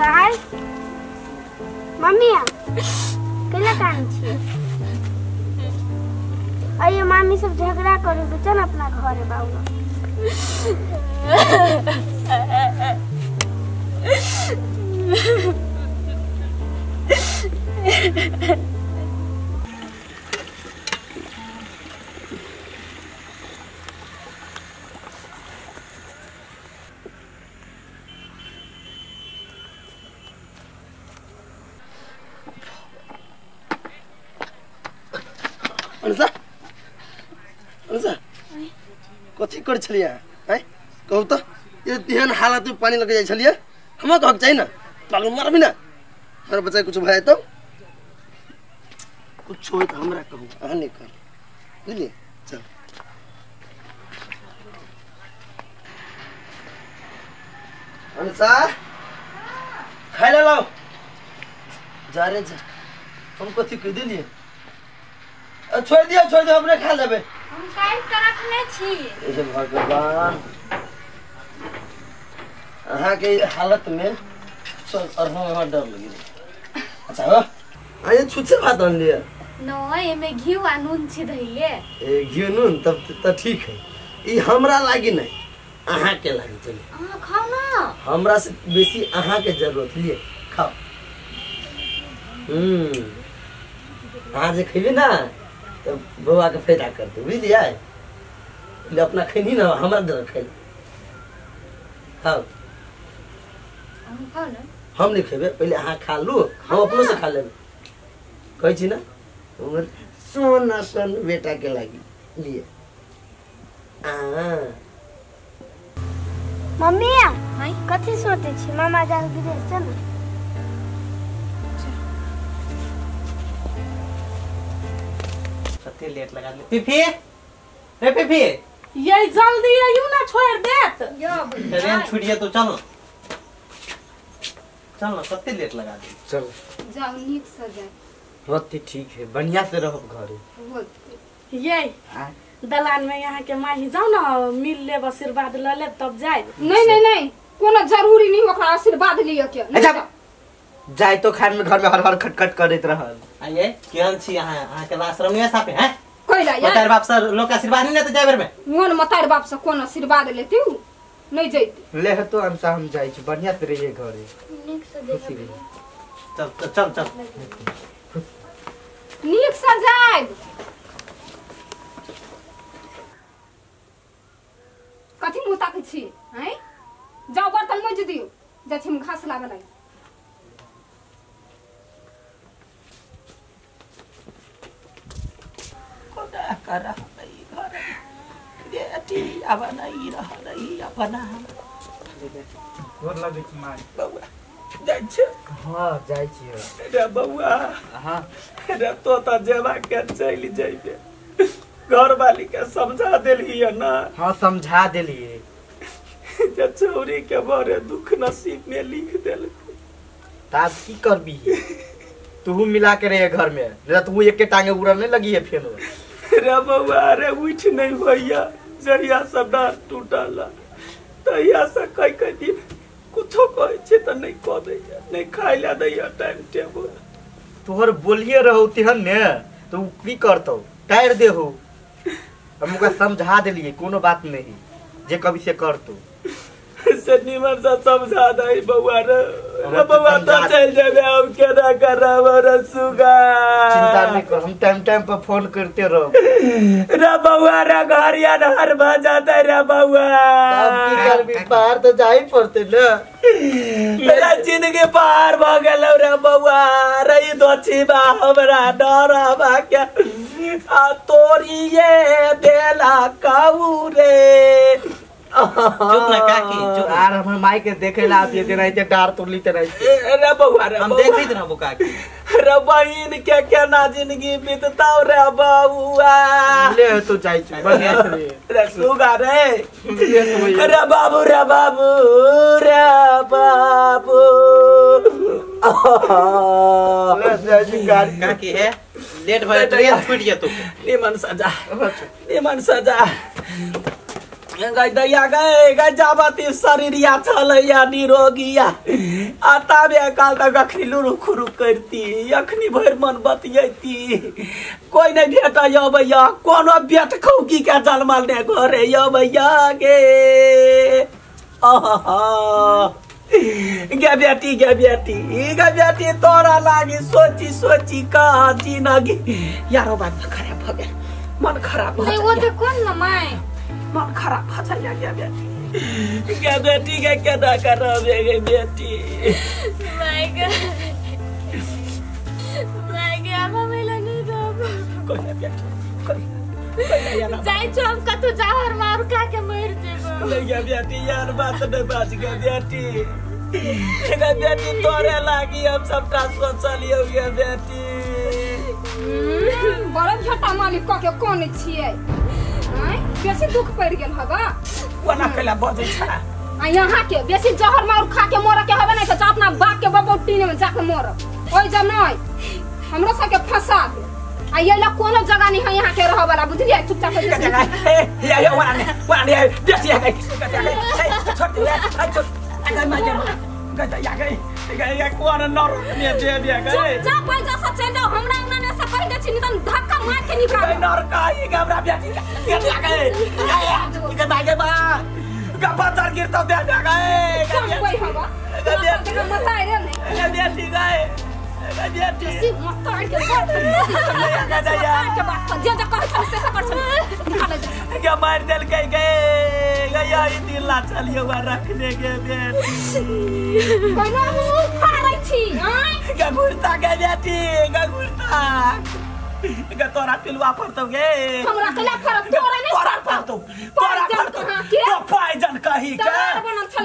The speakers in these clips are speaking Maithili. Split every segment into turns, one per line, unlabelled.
आय मम्मी कैला कान छी आइए मामी सब झगड़ा करू तो चल अपना घरे बाबू।
अनुषा अनुषा कथी कर छलियै आँय कहू तो ये एहन हालत में पानी लग जाय छलियै हमरा कहक चाही ना पागल मारबी ना हमारा बच्चा कुछ भए तो कुछ होय तो हमरा कहू अहाँ नहीं कर बुझलियै। चल अनुषा खाय ले लाओ जा रे जा हम कथी कह देलियै छोड़ दिया अपने खा लेबे
हम काटि के रखने छी।
हे भगवान अहाँ के हालत में चल और हमरा डर लगी। अच्छा हो आइ छुच्छे भात आन लिया
न एमे घी आ नून छी धइले
ए घी नून तब त ठीक है ई हमरा लागी नहीं अहाँ के लागी। चली
अहाँ खाओ ना
हमरा से बेसी अहाँ के जरूरत लिए खाओ। अहाँ जे खेबे ना तो बउआ के फायदा करते बुझलियै पहिले अपना खैनी ना हमरा दर खैली खाओ
खाओ ना
हम नहीं खेबे पहिले अहाँ खा लू हम अपनो से खा लेबै कहै छी ना हमर सोना सन बेटा के लागी लिए। आ
मम्मी कथी सोचै छी मामा जाल विदेश चल
कते लेट लगा ले पीपी रे पीपी
ये जल्दी आयु ना छोड़ देत
ट्रेन छूट गया तो चल चल ना कते लेट लगा दे
चल
जाओ नीक से जाओ।
होती ठीक है बढ़िया से रहो घरे
ये दलान में यहाँ के माही जाओ ना मिल ले आशीर्वाद ल ले तब जाए।
नहीं नहीं नहीं कोनो जरूरी नहीं ओकरा आशीर्वाद लिय के।
अच्छा जाय तो खान में घर में हर हर खटखट करैत रहल।
आइए केहन छी अहाँ अहाँ के आश्रम नहीं सापे हैं
कोइला यार
मतार बाप से लोग आशीर्वाद नहीं लेते जाय बेर में
मोन मतार बाप से कोन आशीर्वाद लेती नहीं जैती
ले तो हमसा हम जाय छी बढ़िया से रहिए घरे
नीक से देखब
चल चल चल
नीक से जाय कथी मुँह ताकै छी हैं जाओ बर्तन मज दियो जाइ छी हम घास लाबे लागि।
कर घर बेटी अब नहीं रहलै अपना
गोर लगै छी माय
बौआ जाइ छी।
हां जाइ छी
रे बौआ।
हां
रे तो त जेबा के चलि जइबे घर वाली के समझा देलियै ना।
हां समझा देलियै
जे छौरी के बड़े दुख नसीब में लिख देलकै
ताब की करबी तू मिला के रहे घर में नहीं तू एक टांगे उड़ल नहीं लगी है फेन
रे बौआ रे उठ नहीं भैया जहिया से डाँट टूटल तहिया से कई कई दिन कुछो कहै छै तऽ नहीं कह दैया नहीं खाइ ला दैया टाइम टेबुल।
तोहर बोलिए रहो तेहन ने तो उ की करतौ टायर देहो हम ओकरा समझा देलिए कोनो बात नहीं जे कभी से करतौ
से निमन से समझा दे बौआ रे रे बौआ तो चल जेबे हम केना करब रे सुगा
चिंता नहीं कर हम टाइम टाइम पर फोन करते रहो
रे बौआ रे घर या नहर भ जाते रे बौआ
तब की करबी बाहर तो जाई पड़ते ना
मेरा जिंदगी पार भ गेलौ रे बौआ रे ई दोछी बा हमरा डर बा के आ तोरिए देला काऊ रे।
चुप ना काकी चुप
यार हमर माई के देखे ला आती है नहीं डार तोड़ लीते नहीं
रे बौआ रे
हम देखैत रहबो काकी
रे बहिन के केना जिंदगी बीततौ रे बौआ
ले तो जाई छी बढ़िया से
रे सुगा रे रे बाबू रे बाबू रे बाबू
ले जाई छी गाड़ी
काकी है लेट भए ट्रेन छूट जेतौ
निमन सजा निमन सजा। गई दैया गए गई जाबती शरीरिया छलैया निरोगिया आ ताबे काल तक अखनी लुरु खुरु करती अखनी भरि मन बतियैती कोई नहीं भेटै अबैया कोनो बेट खौकी के जलमल ने घरे अबैया गे आहा गे बेटी गे बेटी गे बेटी तोरा लागी सोची सोची का जिनगी यारो बात खराब भ गेल मन खराब भ
नहीं वो तो कोन न my
मन खराब भ जाइया गे बेटी गे बेटी के केना करबे गे बेटी
my गे my गे हम मिला नहीं रहब
कोई बेटी कोई
जाय छो हम कतौ जहर मार खा के मर जेबो
नहीं गे बेटी यार बात नहीं बाज गे बेटी गे बेटी तोरे लागी हम सबटा सोचलियो गे बेटी
बड़ा झटा मालिक क के कोन छियै आय बेसी दुख पड़ गेल हबा
कोना कैला बजै छ
आ यहाँ के बेसी जहर मार खा के मर के हबे नहीं त अपना बाप के बबौटी में जाके मर ओइ जब नहीं हमरो सब के फंसा दे आ ये ला कोनो जगह नहीं है यहाँ के रह वाला बुझलियै चुपचाप
ए या या वना ने वना ने बेटी आ गई छोड़ दे आ छोड़ आ गई मां गई या गई गई कोन नरक में जे बे गई
चुपचाप ओइ जैसा चल जाओ हमरा अंगना में से कहि दे छी नहीं त धक्का मार के निकाल
नरक आई हमरा बेटी के गई के भागे बा गप्पा चर गिरतो दे दे गए
कोई हवा
बेटी
मत आइ रे नहीं
बेटी गए बेटी
सी मत आइ के बात के बात जे जे कहै छ से कर छ निकाल जा
के मार देल गई गए गया ई दिल ला चलियो रखने के बेटी
कोना मुंह फाड़ै छी आइ
के घुरता के बेटी के घुरता के तोरा पिलुआ फरतौ गे
हमरा कला फरत तोरा नहीं
तोरा फरतौ तोरा फरतौ तो पाइजन कही के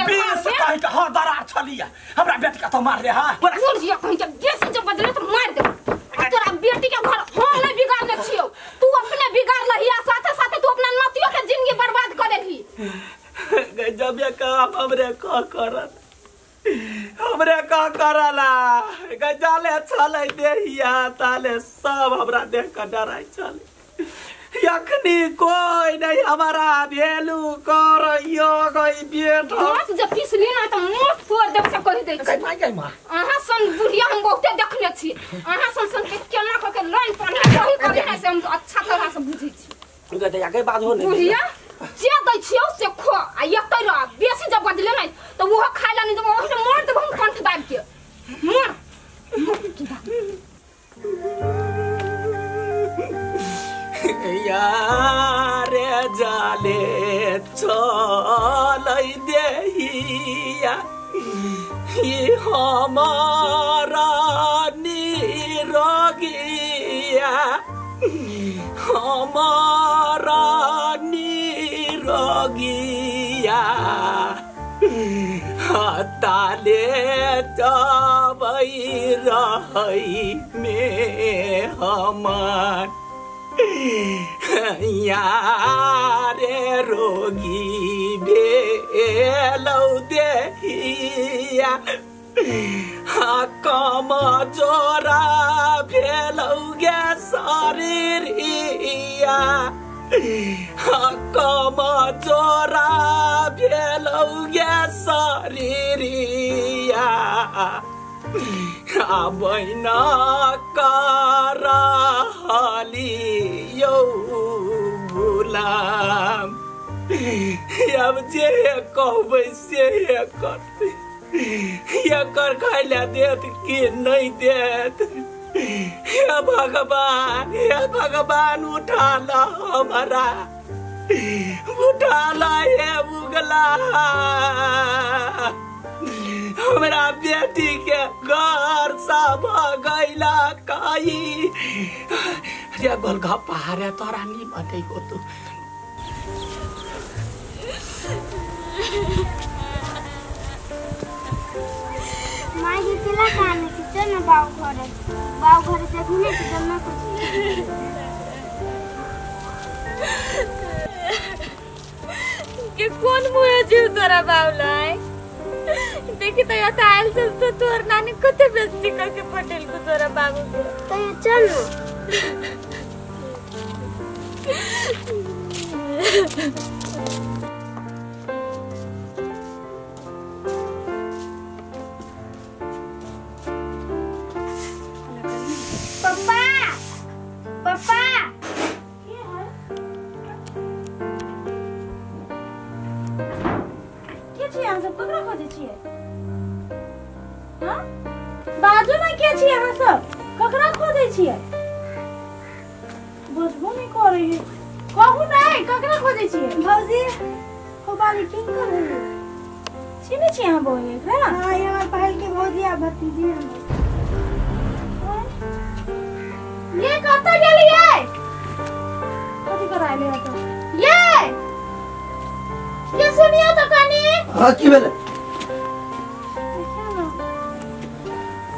बीस कही के हर दरार छलिया हमरा बेटी के तो मार रे हां
मुर्जिया कही के बेसी जब बजले तो मार दे तोरा बेटी के घर हम नहीं बिगाड़ने छियौ तू अपने बिगाड़ लही आ साथे साथे तू अपना नतियो के जिंदगी बर्बाद कर देलही
जब ये काम हमरे का करत हमरे का करला गजाले छलै देहिया ताले सब हमरा देख के डराइ छलै यखनी कोई नहीं हमारा भेलू करैयो गई बेटा
बस जब पीस ली ना त मुंह फोड़ देब से कहि दै छी
गई मां गई मां
अहाँ सन बुढ़िया हम बहुते देखने छी अहाँ सन सन के केना क के लाइन पानी कहि करे है से हम अच्छा तरह से बुझै छी
गई गई बात हो नहीं
बुढ़िया जे दै छियौ से खो आ एतै रह बेसी जब बजले नहीं त ओहो खाइ ला नहीं देबो ओहि मार देबो हम कंठ दाबि के मार
यारे जाले चलै देहिया ई हमारा निरोगिया हमारा निरोगिया ताले जबै रहै में हमार यारे रोगी भेलौ देहिया कम जोरा भेलौ गे शरीरिया कम जोरा भेलौ गे शरीरिया आबैना करहलियौ गुलाम अब जे कहबै से करतै एकर खाइ लए देत कि नहीं देत हे भगवान हे भगवान उठा ला हमरा उठा ला हे उगला हमरा बेटी के घर सब गैला कई रे गोलगप्पा रे तोरा नी बटै को तू
माँ जी केला खाने छी चल ना बाऊ घरे बाऊ घरे देखू ने जमा कुछ
के कोन मुहे जीव तोरा बाउलाई देखी तो यहाँ आयल चल तो तोर नानी कते बेइज्जती करके पटेल को तोरा बाबू के
तो ये चल ना
ककरा खोजै छियै? हां बाजू ना के छी अहाँ सब? ककरा खोजै छियै? बजबो नहीं करै है। कहू नहीं ककरा खोजै छियै?
भौजी हो बाली किंकर है।
चिन्है छी अहाँ बहिन एकरा?
हां ये हमर पहल के भौजी आ भतीजी है।
ये कतऽ गेलियै? कथी कराइले हत? ये ये सुनियो तो कनी।
हां की भेलै?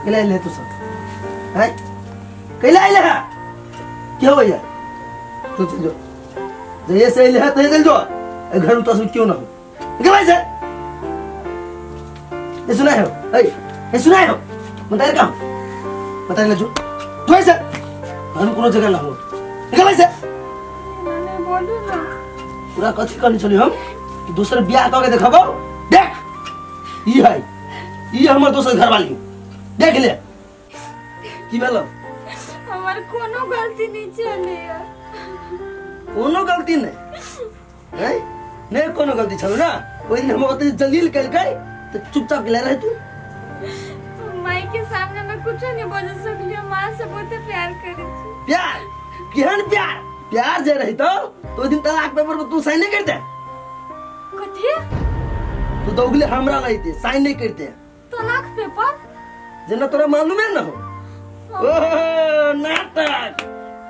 कैला अइले तू सब? हैं कैला अइले है? क्यों भैया तू चल जो, जैसे से अइले है तहे चल जो, घर में तो क्यों ना हो। निकल भाई से। ये सुना है ए ये सुना है मत काम मत ले जो तू ऐसे घर में कोनो जगह ना हो। निकल भाई से।
माने बोलू ना
पूरा कथी करनी चली हम कि दोसर बियाह क के देखबो। देख ई है ई हमर दोसर घर वाली देख ले। की भेलो?
हमर कोनो गलती नहीं छले।
कोनो गलती नहीं हैं? नहीं कोनो गलती छलो ना। ओइ दिन हम ओते जलील कलकै त चुपचाप गेले रहे तू।
माई के सामने मैं कुछ नहीं बोल सकली। मां से बहुत प्यार करे छी।
प्यार केहन प्यार? प्यार जे रही तो ओइ दिन तलाक पेपर पर तू साइन नहीं करते।
कथी?
तू दौगले हमरा लैते साइन नहीं करते
तलाक पेपर
जेना तोरा मालूम है ना हो। ओह नाटक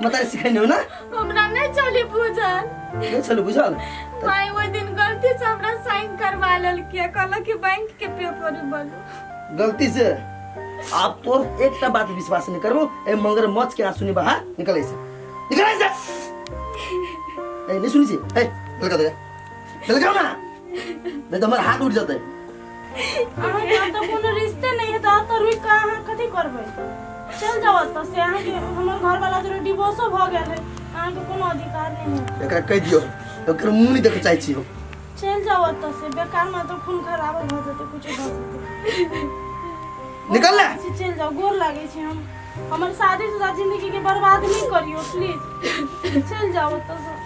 मत सिखाई हो ना।
हमरा नहीं चली बुझल।
नहीं चली बुझल?
माई ओइ दिन गलती से हमरा साइन करवा लेलकै, कहलक कि बैंक के पेपर बनू।
गलती से? आप तोर एकटा बात विश्वास नहीं करबो। ए मगरमच्छ के आंसू नहीं बहा। निकल ऐसे निकल ऐसे। ए नहीं सुनी छी ए लगा दे लगा ना नहीं तो हमारा हाथ उठ जाते।
अहाँ के तो कोनो रिश्ते नहीं है त रुक के अहाँ कथी करबै? चल जाओ त से। अहाँ के हमर घर वाला जरे डिवोर्सो भ गेल है, अहाँ के कोनो अधिकार नहीं है।
एकरा कह दियो ओकर मुंह नहीं देख चाहै छी हम।
चल जाओ त से बेकार में तो खून खराब भ जते कुछ भ जते।
निकल ले
चल जाओ। गोर लागे छी हम। हमर शादीशुदा जिंदगी के बर्बाद नहीं करियो प्लीज। चल जाओ त से।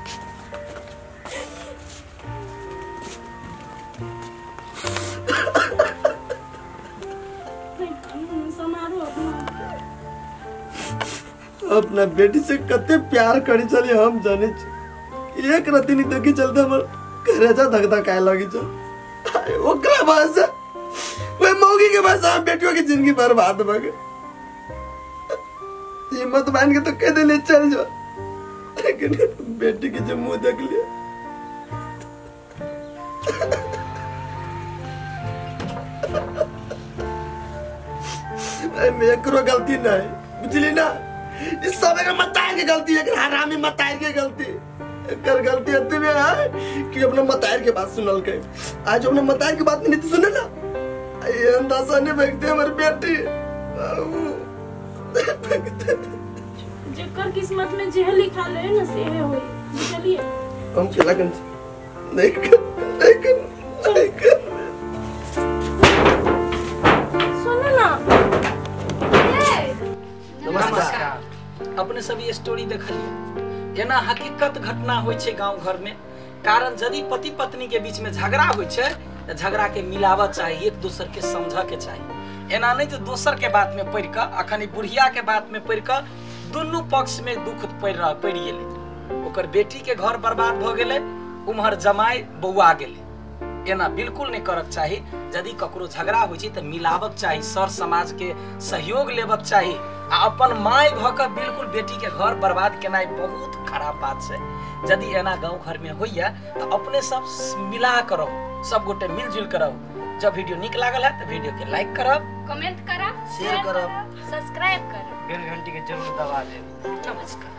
अपना बेटी से कते प्यार करी चली हम जाने छी। एक राति नहीं देखी चलते हमर करेजा धक धकाए लगी छ। ओकरा भाषा ओए मौगी के भाषा बेटियों की जिंदगी बर्बाद भ गई। हिम्मत मान के तो कह देले चल जो, लेकिन बेटी के जो मुंह देख लिया। मैं एकरो गलती नहीं बुझली ना। इस सब एकर मतार के गलती है, हरामी मतार के गलती। एकर गलती एते में है कि अपना मतार के बात सुनल के। आज अपना मतार के बात नहीं तो सुने ना ये अंदाजा नहीं भेजते हमारी बेटी।
जेकर किस्मत में जे लिखा ले ना से होई बुझलिए।
हम चला कन नहीं कर नहीं कर नहीं कर।
सुनो ना।
नमस्कार। अपने सब ये स्टोरी देखलिए। एना हकीकत घटना होय छै गांव घर में। कारण यदि पति पत्नी के बीच में झगड़ा होय छै त झगड़ा के मिलावा चाहिए, एक दोसर के समझ के चाहिए। एना नहीं तो दोसर के बात में पढ़ के अखन बुढ़िया के बात में पढ़ के दुनू पक्ष में दुख पड़ गेलै। ओकर बेटी के घर बर्बाद भ गेलै, उम्हर जमाई बौआ गेलै। एना बिल्कुल नहीं करक चाही। यदि ककरो झगड़ा होइ छै त मिलावक चाही, सर समाज के सहयोग लेबक चाही। आ अपन my भ के बिल्कुल बेटी के घर बर्बाद केनाइ बहुत खराब बात छै। यदि एना गांव घर में होइया त अपने सब मिला के रहू, सब गोटे मिलजुल के रहू। जब वीडियो नीक लागल है त वीडियो के लाइक करब,
कमेंट करब,
शेयर करब,
सब्सक्राइब करब,
बेल घंटी के जरूर दबा देब।
नमस्कार।